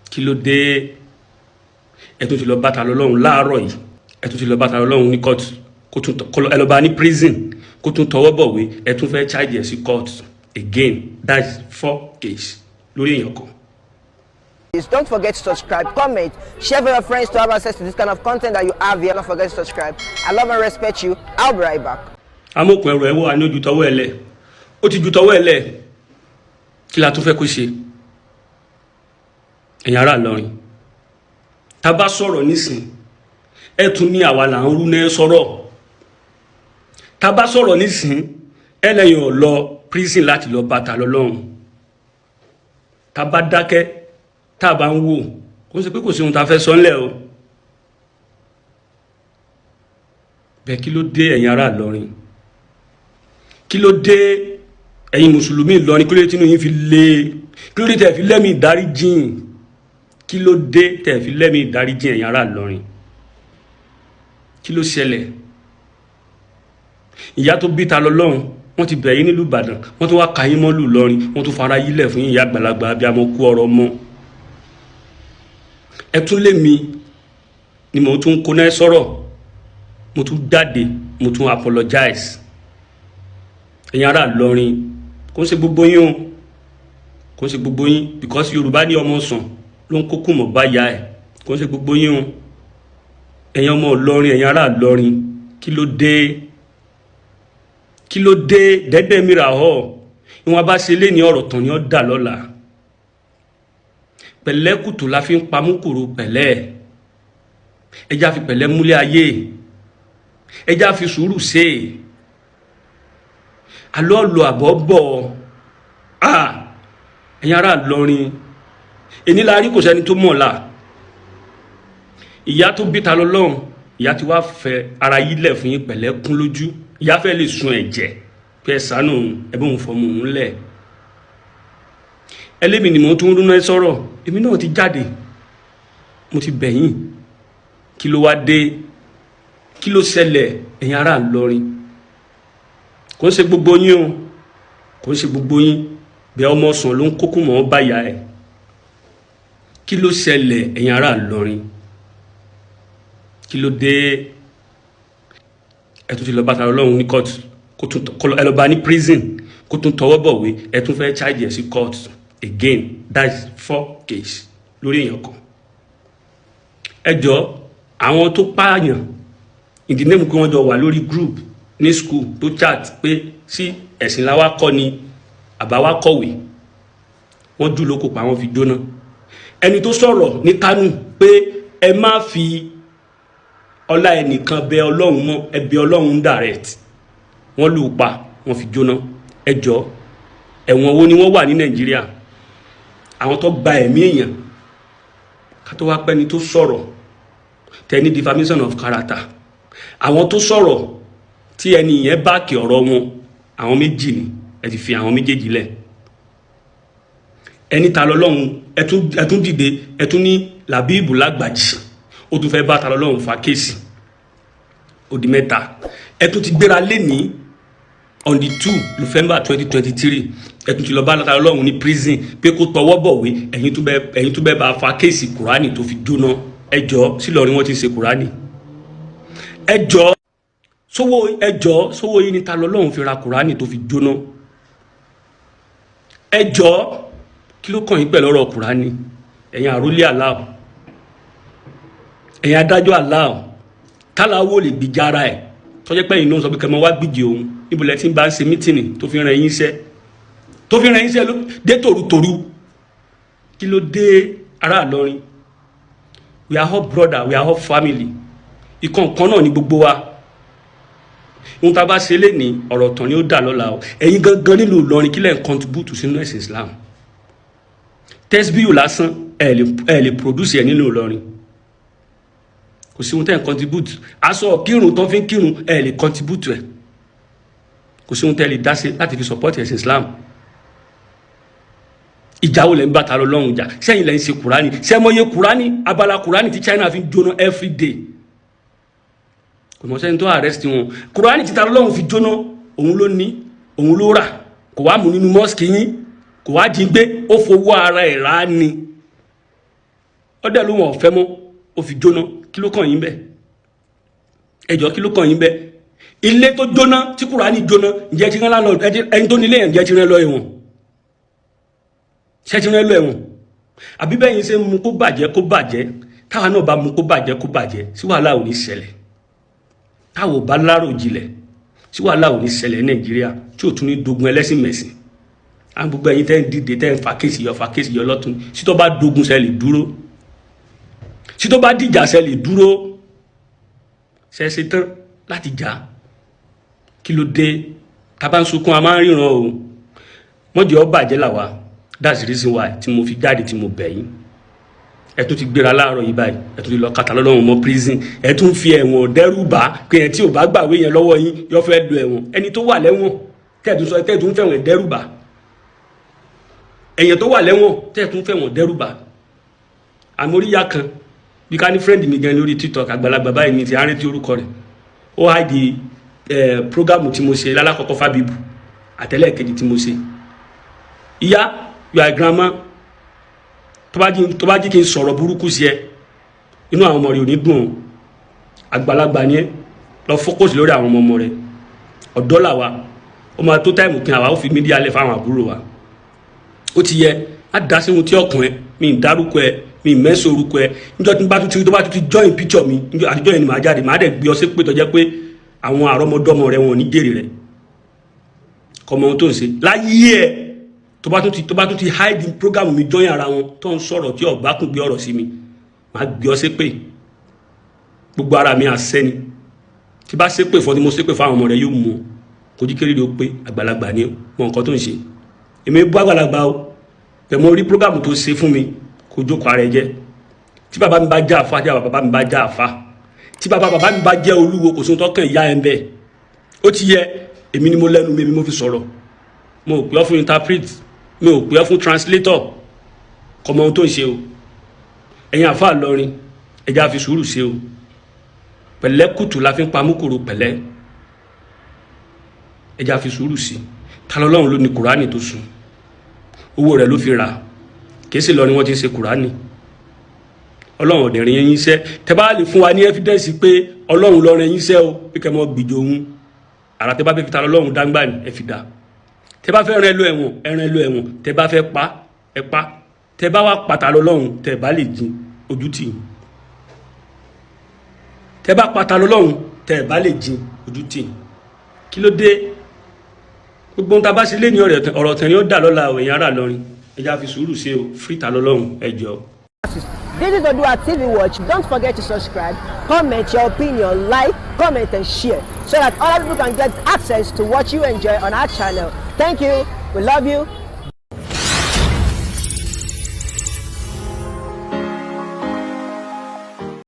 Kí ló dé? Ẹ tún ti lọ bá Ta lọ́lọ́run láàárọ̀ yìí. Ẹ tún ti lọ bá Ta lọ́lọ́run ní court, kó tún ẹ lọ bá ní prison, kó tún tọwọ́ bọ̀wé. Ẹ tún fẹ́ charge ẹ̀ sí court again. That's four case lórí èèyàn kan. Please don't forget to subscribe, comment, share with your friends to have access to this kind of content that you have here. Don't forget to subscribe. I love and respect you. I'll be right back. Amókun ẹrù ẹ wọ àní ojú tọwọ́ ẹ lẹ̀, ó ti ju tọwọ́ ẹ lẹ̀. Kí la tún fẹ́ kó ṣe? Ẹ̀yin ará Ìlọrin, tá a bá sọ̀rọ̀ nísìn, ẹ tún ní àwa là ń rú ní sọ̀rọ̀. Tá a bá sọ̀rọ̀ nísìn, ẹ lẹ́yìn ò lọ prison láti lọ bá Ta lọ́lọ́run. Tá a bá dákẹ́, tá a bá ń wò, kó ń ṣe pé kò sí ohun tá a fẹ́ sọ ńlẹ̀ o. Bẹ́ẹ̀, kí ló dé, ẹ̀yin ará Ìlọrin? Kí ló dé, ẹ̀yin mùsùlùmí Ìlọrin? Kí ló dé tínú yín fi lé? Kí ló dé tẹ̀ fi lẹ́mìí ìdáríjìn? Kí ló dé tẹ̀ fi lẹ́mìí ìdáríjìn, ẹ̀yin ará Ìlọrin? Kí ló ṣẹlẹ̀? Ìyá tó bí Ta lọ́lọ́run, wọ́n ti bẹ̀ yín nílùú Ìbàdàn, wọ́n tún wá ka yín mọ́ lù Ìlọrin, wọ́n tún fara yílẹ̀ fún yín. Ìyá àgbàlagbà, abiyamọ, kú ọ̀rọ̀ mọ́. Ẹ tún lé mi ni mo tún kó náà sọ̀rọ̀, mo tún jáde, mo tún apologize. Ẹ̀yin ará Ìlọrin, kò ń ṣe gbogbo yín o, kò ń ṣe gbogbo yín, because Yorùbá ní ọmọ sàn ló ń kókó mọ̀ báyà ẹ̀. Kò ń ṣe gbogbo yín o. Ẹ̀yin ọmọ Ìlọrin, ẹ̀yin ará Ìlọrin, kí ló dé? Kí ló dé? Dẹ́dẹ́ mìíràn họ ìwọ̀n bá ṣe lé ní ọ̀rọ̀ tán ni ó dà lọ́la. Pẹ̀lẹ́kùtù la fi ń pamúkùrù pẹ̀lẹ́. Ẹjá fi pẹ̀lẹ́ múlẹ̀ ayé, ẹjá fi sùúrù ṣe. Alọ́ lọ àbọ̀ bọ̀. Ẹ̀yin ará Ìlọrin, èní la rí, kò sẹ́ni tó mọ̀ la. Ìyá tó bí Ta lọ́lọ́run, ìyá tí wàá fẹ́ ara yílẹ̀ fún yín, pẹ̀lẹ́ kún lójú. Ìyá fẹ́ lè sun ẹ̀jẹ̀ pé ẹ ṣàánú òun, ẹ bóun fọmọ òun lẹ̀. Ẹlẹ́mi ni mo tún rúná ẹ sọ̀rọ̀. Èmi náà ti jáde, mo ti bẹ̀yìn. Kí ló wá dé? Kí ló ṣẹlẹ̀, ẹ̀yin ará Ìlọrin? Kò ń ṣe gbogbo yín o, kò ń ṣe gbogbo yín. Bẹ́ẹ̀, ọmọ sàn ló ń kókó mọ́ báyà ẹ̀. Kí ló ṣẹlẹ̀, ẹ̀yin ará Ìlọrin? Kí ló dé? Ẹ tún ti lọ bá Ta lọ́lọ́run ní court, kó tún ẹ lọ bá ní prison, kó tún tọwọ́ bọ̀wé. Ẹ tún fẹ́ charge ẹ̀ sí court again. That's four case lórí èèyàn kan. Ẹ jọ, àwọn tó pààyàn ìdí name pé wọ́n jọ wà lórí group ní school tó chat pé sí ẹ̀sìn la wá kọ́ ni àbá wa kọ̀wé, wọ́n jù lóko pa, wọ́n fi jóná. Ẹni tó sọ̀rọ̀ ní Kánò pé ẹ má fi ọlá ẹnìkan bẹ Ọlọ́run mọ́, ẹ bẹ Ọlọ́run direct, wọ́n lù ú pa, wọ́n fi jóná. Ẹ jọ, ẹ̀wọ̀n wo ni wọ́n wà ní Nàìjíríà, àwọn tó gba ẹ̀mí èèyàn? Ká tó wá pẹ́ni tó sọ̀rọ̀ tẹ ní defamation of character. Àwọn tó sọ̀rọ̀ tí ẹni yẹn back ọ̀rọ̀ wọn, àwọn méjì ni. Ẹ ti fi àwọn méjèèjì lẹ̀. Ẹni Ta lọ́lọ́run, ẹ tún dìde, ẹ tún ní Làbíbù Lágbàjì, ó tún fẹ́ bá Ta lọ́lọ́run fa case, ó di mẹ́ta. Ẹ tún ti gbéra lénìí, on the 2 November 2023, ẹ tún ti lọ bá Ta lọ́lọ́run ní prison pé kó tọwọ́ bọ̀wé. Ẹ̀yin tún bẹ́ bá fa case Kùránì tó fi jóná. Ẹ jọ, sílọrin wọ́n ti ṣe Kùránì? Ẹ jọ, sówó? Ẹ jọ, sówó yìí ni Ta lọ́lọ́run fi ra Kùránì tó fi jóná? Ẹ jọ, kí ló kàn yín pẹ̀lú ọ̀rọ̀ Kùránì? Ẹ̀yin àrólé Allah, ẹ̀yin adájọ́ Allah, táláwo lè gbìjà ara ẹ̀, tọ́jẹ́ pé ẹ̀yin ló ń sọ pé kẹ́mọ́ wá gbìjì òun. Níbo lẹ ti ń bá ń ṣe meeting tó fi ràn yín iṣẹ́, tó fi ràn yín iṣẹ́ dé tòrutòru? Kí ló dé, ará Ìlọrin? We are all brother, we are all family. Ìkan kan náà ni gbogbo wa. Ohun tá a bá ṣe lé ní ọ̀rọ̀ tán ni ó dà lọ́la o. Ẹ̀yin gangan nílùú Ìlọrin, kí lẹ̀ ń contribute sínú ẹ̀sìn Islam? Tẹ́sbíù lásán ẹ̀ lè produce ẹ̀ nínú Ìlọrin. Kò sí ohun tẹ́ ń contribute. Aṣọ kírun tó fi ń kírun, ẹ̀ lè contribute ẹ̀. Kò sí ohun tẹ́ lè dá sí láti fi support ẹ̀sìn Islam. Ìjà wo lẹ́ ń bá Ta lọ́lọ́run jà? Sẹ́yìn lẹ́ ń ṣe Kùránì sẹ́mọye Kùránì, abala Kùránì tí China fi ń jóná every day, kò mọ̀ sẹ́ni tó arrest wọn. Kùránì tí Ta lọ́lọ́run fi jóná, òun ló ní, òun ló rà. Kò wá mú nínú mosque yín, kò wá jí gbé, ó fowó ara ẹ̀ rà á ni. Ọdẹ ló wọn ọ̀fẹ́ mọ́, ó fi jóná. Kí ló kàn yín bẹ́ẹ̀? Ẹjọ́, kí ló kàn yín bẹ́ẹ̀? Ilé tó jóná, tí Kùránì jóná, ǹjẹ́ ti rán lálọ́ ẹni tó nílé yẹn? Ǹjẹ́ ti rán lọ ẹ̀wọ̀n? Ṣé ti rán lọ ẹ̀wọ̀n? Àbí bẹ́yìn ṣe ń mú kó bàjẹ́, kó bàjẹ́, táwa náà bá mú kó bàjẹ́, kó bàjẹ́, sí wàhálà ò ní ṣẹlẹ̀? Táwa ò bá lárò jinlẹ̀, sí wàhálà ò ní ṣẹlẹ̀ ní Nàìjíríà, tí ò tún ní dogun ẹlẹ́sìn mẹ̀sìn? Àwọn gbogbo ẹ̀yin tẹ́ ń dìde, tẹ́ ń fa case yọ, fa case yọ lọ́tún, sí tó bá dogun, ṣe lè dúró? Sí tó bá dìjà, ṣe lè dúró? Ṣe ṣe tán láti jà? Kí ló dé? Tá bá ń sunkún, a máa ń ríran o. Mọ́jọ́ ọ bàjẹ́ làwa. That's the reason why tí mo fi jáde, tí mo bẹ̀ yín. Ẹ tún ti gbéra láàárọ̀ yìí báyìí, ẹ tún ti lọ kàtà lọ́lọ́run mọ́ prison. Ẹ tún fi ẹ̀wọ̀n dẹ́rù bà pé ẹ tí ò bá gbàwé yẹn lọ́wọ́ yín, yọ fẹ́ lu ẹ̀wọ̀n. Ẹni tó wà lẹ́wọ̀n, tẹ́ẹ̀tún sọ, tẹ́ẹ̀tún fẹ̀wọ̀n dẹ́rù bà ẹ̀yàn tó wà lẹ́wọ̀n, tẹ́ẹ̀tún fẹ̀wọ̀n dẹ́rù bà. Àmóríyá kan bí ká ní friend mi gan lórí TikTok, àgbàlagbà báyìí ní ti àárín tí orúkọ rẹ̀ ó hide program tí mo ṣe lálákọ̀ọ́kọ́ fábíbù àtẹlẹ́ẹ̀kejì tí mo ṣe. Ìyá, you are grandma. Tó bá jí kí n sọ̀rọ̀ burúkú sí ẹ, inú àwọn ọmọ rẹ ò ní dùn o. Àgbàlagbà ni ẹ, lọ focus lórí àwọn ọmọ rẹ. Ọ̀dọ́ làwa, ó máa tó time kí àwa ó fi media lẹ̀ fáwọn àbúrò wa. Ó ti yẹ á dá sí ohun tí ọkàn ẹ. Mi ì dárúkọ ẹ, mi ì mẹ́sàn orúkọ ẹ. Níjọ́ tí n bá tún ti tó bá tún ti join picture mi àtijọ́ yẹn ni màá jáde, màá dẹ̀ gbé ọ sí pé tọ́jẹ́ pé àwọn àrọ́mọdọ́mọ rẹ wọn ò ní jèrè rẹ. Kọmọ ohun tó ń ṣe láyé ẹ. Tó bá tún ti hide program mi, join ara wọn tó ń sọ̀rọ̀ tí ọba kún gbé ọ̀rọ̀ sí mi, màá gbé ọ sí pé gbogbo ara mi àṣẹ ni. Tí bá ṣépè fún ọ, tí mo ṣépè fún àwọn ọmọ rẹ, yóò mú ọ kojú kéré ó pé àgbàlagbà ni mọ nǹkan tó ń ṣe. Èmi bú àgbàlagbà o tẹ̀. Mo rí program tó ṣe fún mi, kó jókòó ara ẹ jẹ́. Tí bàbá mi bá já àfa, tí bàbá mi bá já àfa, tí bàbá bàbá mi bá jẹ́ olúwo, kò sóhun tọkàn ìyá ẹ̀ ń bẹ̀. Ó ti yẹ, èmi ni mo lẹ́nu mi, èmi mo fi sọ̀rọ̀. Mo ò pè ọ́ fún interpret, mi ò pè ọ́ fún translator. Kọ́ mọ ohun tó ń ṣe o. Ẹ̀yin àfa lọrin, ẹ̀já fi sùúrù ṣe o. Pẹ̀lẹ́ kùtù la fi ń pa múkòrò pẹ̀lẹ́. Ẹ̀já fi sùúrù sí. Ta lọ́lọ́run ló ní Kùránì tó sùn, owó rẹ̀ ló fi rà. Kìí sì lọ ni wọ́n ti ń ṣe Kùránì. Ọlọ́run ọ̀dẹ̀rìn yẹn yín sẹ́. Tẹ bá lè fún wa ní evidence pé Ọlọ́run lọ́rọ̀ yín sẹ́ o, pé kẹ́ mọ́ gbìjọ òun àrà, tẹ bá fẹ́ fi ta lọ́lọ́run dáńgbà ní, ẹ fi dá. Tẹ bá fẹ́ rìn lọ ẹ̀wọ̀n, ẹ rìn lọ ẹ̀wọ̀n. Tẹ bá fẹ́ pa, ẹ pa. Tẹ bá wá pàtà lọ́lọ́run, tẹ bá lè jin ojú tì yín. Tẹ bá pàtà lọ́lọ́run, tẹ bá lè jin ojú tì yín. Kí ló dé? Gbogbo ohun tá a bá ṣe lé ní ọ̀rọ̀ tẹ̀ ni ó dà lọ́la. Èèyàn ará lọ́rin, ẹ já fi sùúrù ṣe o. Free Ta lọ́lọ́run, ẹ jọ. This is Odua TV Watch. Don't forget to subscribe, comment your opinion, like, comment, and share so that other people can get access to what you enjoy on our channel. Thank you. We love you.